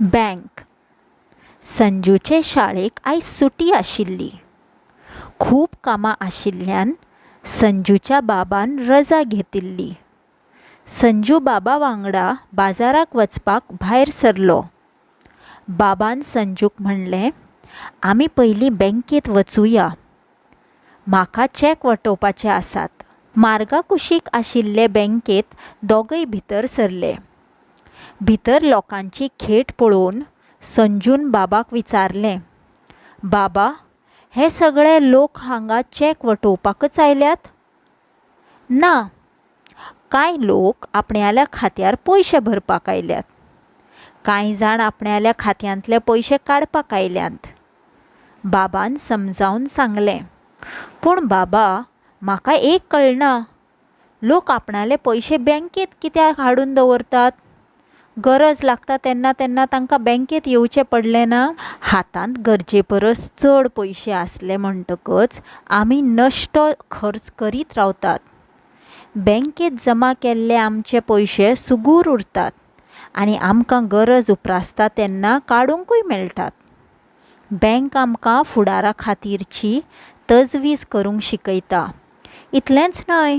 Bank. संजूचे शाळेक आयज सुटी आशिल्ली. खूब कामां आशिल्ल्यान संजूच्या बाबान रजा घेतिल्ली. संजू बाबा वांगडा बाजाराक वचपाक भायर सरलो. बाबान संजूक म्हणलें, आमी पयलीं बँकेंत वचुया. म्हाका चॅक वटोवपाचे आसात. मार्गा कुशीक आशिल्ले बँकेंत दोगय भितर सरले. भितर लोकांची खेट पळोवन संजून बाबाक विचारलें, बाबा, हे सगळे लोक हांगा चॅक वटोवपाकच आयल्यात? ना. कांय लोक आपणाल्या खात्यार पयशे भरपाक आयल्यात. कांय जाण आपणाल्या खात्यांतले पयशे काडपाक आयल्यात. बाबान समजावन सांगलें. पूण बाबा, म्हाका एक कळना, लोक आपणाले पयशे बँकेंत कित्याक हाडून दवरतात? गरज लागता तेन्ना तेन्ना तांकां बँकेंत येवचें पडलें ना? हातांत गरजे परस चड पयशे आसले म्हणटकच आमी नश्टो खर्च करीत रावतात. बँकेंत जमा केल्ले आमचे पयशे सुगूर उरतात आनी आमकां गरज उप्रासता तेन्ना काडुंकूय मेळटात. बँक आमकां फुडारा खातीरची तजवीज करूंक शिकयता. इतलेंच न्हय,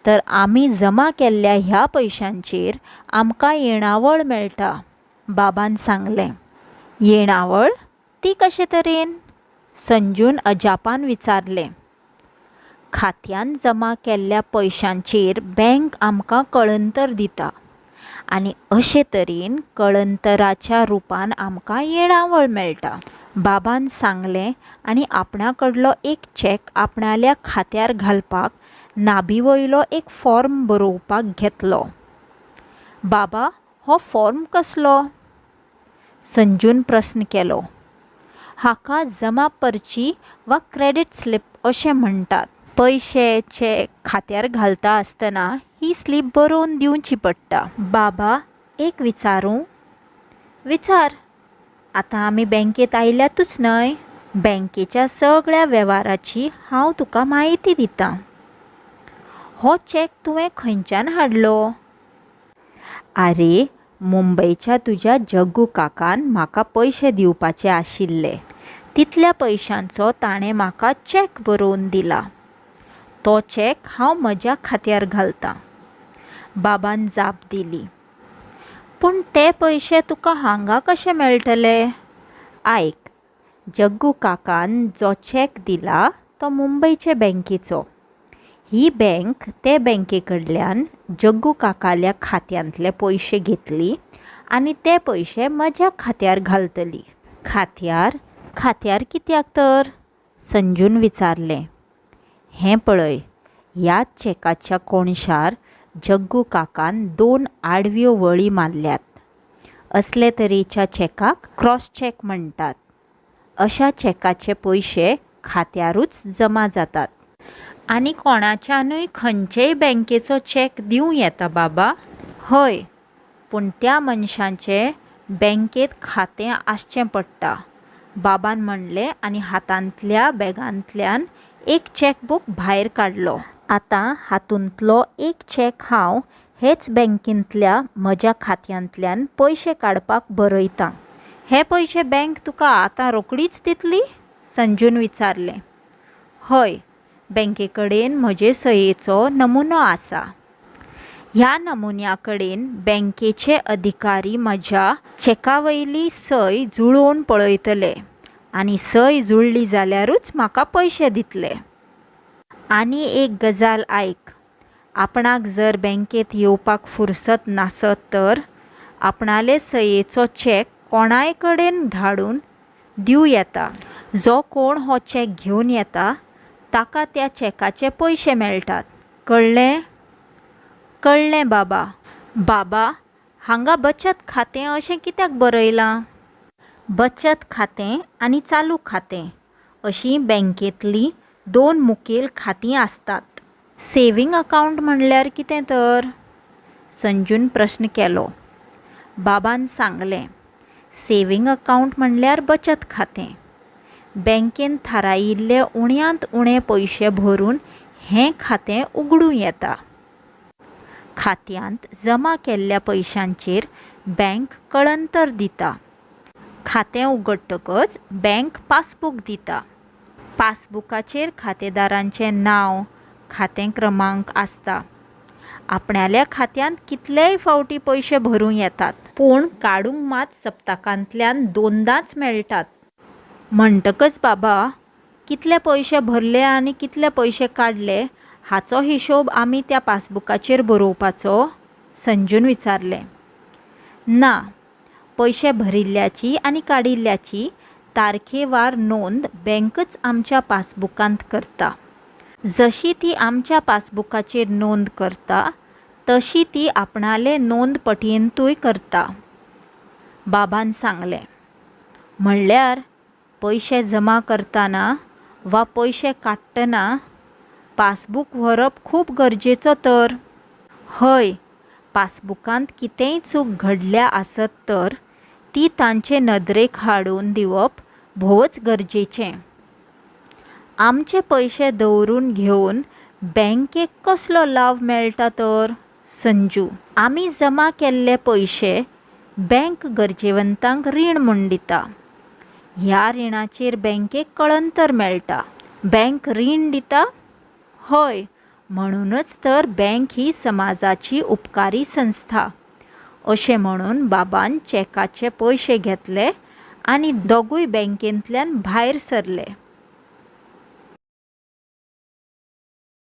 तर आमी जमा केल्ल्या ह्या पयशांचेर आमकां येणावळ मेळटा. बाबान सांगलें. येणावळ? ती कशे तरेन? संजून अजापान विचारलें. खात्यांत जमा केल्ल्या पयशांचेर बँक आमकां कळंतर दिता आनी अशे तरेन कळंतराच्या रुपान आमकां येणावळ मेळटा. बाबान सांगलें आनी आपणा कडलो एक चॅक आपणाल्या खात्यार घालपाक नाबी वयलो एक फॉर्म बरोवपाक घेतलो. बाबा, हो फॉर्म कसलो? संजून प्रस्न केलो. हाका जमा पर्ची वा क्रेडीट स्लिप अशें म्हणटात. पयशे, चॅक खात्यार घालता आसतना ही स्लीप बरोवन दिवची पडटा. बाबा, एक विचारूं? विचार. आतां आमी बँकेंत आयल्यातूच न्हय? बँकेच्या सगळ्या वेव्हाराची हांव तुका म्हायती दितां. हो चॅक तुवें खंयच्यान हाडलो? आरे, मुंबयच्या तुज्या जग्गू काकान म्हाका पयशे दिवपाचे आशिल्ले. तितल्या पयशांचो ताणें म्हाका चॅक बरोवन दिला. तो चॅक हांव म्हज्या खात्यार घालतां. बाबान जाप दिली. पूण ते पयशे तुका हांगा कशे मेळटले? आयक, जग्गू काकान जो चॅक दिला तो मुंबयचे बँकेचो. ही बँक ते बँके कडल्यान जग्गू काकाल्या खात्यांतले पयशे घेतली आनी ते पयशे म्हज्या खात्यार घालतली. खात्यार? खात्यार कित्याक तर? संजून विचारलें. हें पळय, ह्या चॅकाच्या कोनशार जग्गू काकान दोन आडव्यो वळी मारल्यात. असले तरेच्या चॅकाक क्रॉस चॅक म्हणटात. अशा चॅकाचे पयशे खात्यारूच जमा जातात. आनी कोणाच्यानूय खंयचेय बँकेचो चॅक दिवं येता बाबा? हय. पूण त्या मनशाचें बँकेंत खातें आसचें पडटा. बाबान म्हणलें आनी हातांतल्या बॅगांतल्यान एक चॅकबूक भायर काडलो. आतां हातुंतलो एक चॅक हांव हेच बँकेंतल्या म्हज्या खात्यांतल्यान पयशे काडपाक बरयतां. हे पयशे बँक तुका आतां रोखडीच दितली? संजून विचारलें. हय. बँके कडेन म्हजे सयेचो नमुनो आसा. ह्या नमुन्या कडेन बँकेचे अधिकारी म्हज्या चॅकावयली सय जुळोवन पळयतले आनी सय जुळ्ळी जाल्यारूच म्हाका पयशे दितले. आनी एक गजाल आयक. आपणाक जर बँकेंत येवपाक फुरसत नासत तर आपणाले सयेचो चॅक कोणाय कडेन धाडून दिवं येता. जो कोण हो चॅक घेवन येता ताका त्या चॅकाचे पयशे मेळटात. कळ्ळें? कळ्ळें बाबा. बाबा, हांगा बचत खातें अशें कित्याक बरयलां? बचत खातें आनी चालू खातें अशीं बँकेंतलीं दोन मुखेल खातीं आसतात. सेव्हींग अकावंट म्हणल्यार कितें तर? संजून प्रस्न केलो. बाबान सांगलें, सेव्हींग अकावंट म्हणल्यार बचत खातें. बँकेन थारायिल्ले उण्यांत उणे पयशे भरून हें खातें उगडूं येता. खात्यांत जमा केल्ल्या पयशांचेर बँक कळंतर दिता. खातें उगडटकच बँक पासबूक दिता. पासबुकाचेर खातेदारांचें नांव, खातें क्रमांक आसता. आपणाल्या खात्यांत कितलेय फावटी पयशे भरूं येतात. पूण काडूंक मात सप्तकांतल्यान दोनदांच मेळटात. म्हणटकच बाबा, कितले पयशे भरले आनी कितले पयशे काडले हाचो हिशोब आमी त्या पासबुकाचेर बरोवपाचो? संजून विचारलें. ना. पयशे भरिल्ल्याची आनी काडिल्ल्याची तारखेवार नोंद बँकच आमच्या पासबुकांत करता. जशी ती आमच्या पासबुकाचेर नोंद करता तशी ती आपणाले नोंद पटयेंतूय करता. बाबान सांगलें. म्हणल्यार पयशे जमा करतना वा पयशे काडटना पासबूक व्हरप खूब गरजेचो तर! हय. पासबुकांत कितेंय चूक घडल्या आसत तर ती तांचे नदरेक हाडून दिवप भोवच गरजेचें. आमचे पयशे दवरून घेवन बँकेक कसलो लाव मेळटा तर? संजू. आमी जमा केल्ले पयशे बँक गरजेवंतांक रीण म्हूण दिता. ह्या रिणाचेर बँकेक कळंतर मेळटा. बँक रीण दिता? हय. म्हणूनच तर बँक ही समाजाची उपकारी संस्था. अशें म्हणून बाबान चॅकाचे पयशे घेतले आनी दोगूय बँकेंतल्यान भायर सरले.